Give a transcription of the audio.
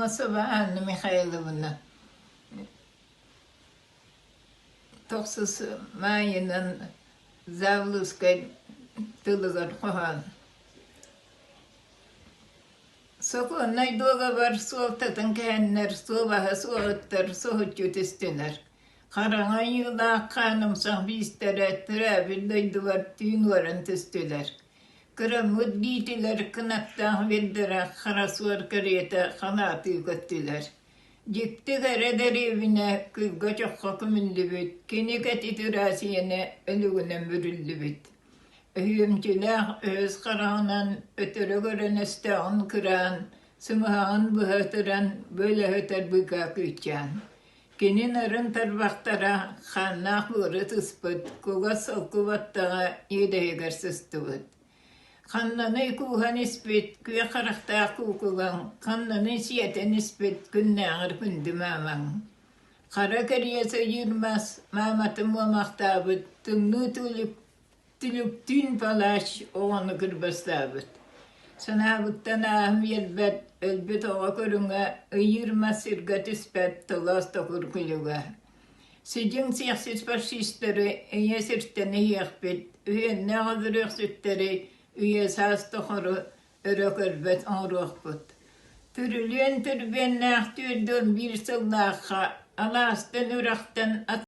Аммосова Анна Михайловна Тохсус Маайынан Завлыскай тылыгар хоһоон. Сокуоннай дуогабар суолтатын кэһэннэр, суобаһа суоһуттар соһуччу түстүлэр. Хараҥа айыылаах хаанымсах биистэрэ төрөөбүт дойдубар түүн уоран түстүлэр. Кыраммыт биитилэр кынаттаах биэрдэрэ хара суор кэриэтэ халаатыы көттүлэр. Дьикти кэрэ дэриэбинэ күлгэ-чоххо көмүллүбүт, кини кэтит ыраас ийэнэ өлүгүнэн бүрүллүбүт. Өһүөмтүлээх өһөс хараҕынан өтөрө көрөн өстөөҕүн кыраан, сымыһаҕын быһа ытыран бөлөһүтэр быыкаа кыычаан. Кини нарын тарбахтара хааннаах быары ытыспыт, кугас солку баттаҕа иэдэһигэр сыстыбыт. Ханнаный кууһан испит, күөх харахтаах куукулаҥ, ханнаный сиэтэн испит күннээҕэр күндү маамаҥ. Хара кэриэс ыйыыр мас мааматын муомахтаабыт, тымныы түлүктүүн палач оҕону кырбастаабыт. Санаабыттан ааһан биэрбэт, өлбүт оҕо көрүҥэ ыйыыр мас сиргэ түспэт толоос токур күлүгэ. Сидьиҥ сиэхсит фашистары ийэ сиртэн иһиэхпит, үһүөннээх өлөрүөхсүттэри үйэ-саас тухары өрө көрбөт оҥоруохпут. Түрүлүөн түрбүөннээх 41 сыллаахха алаастан үрэхтэн ат.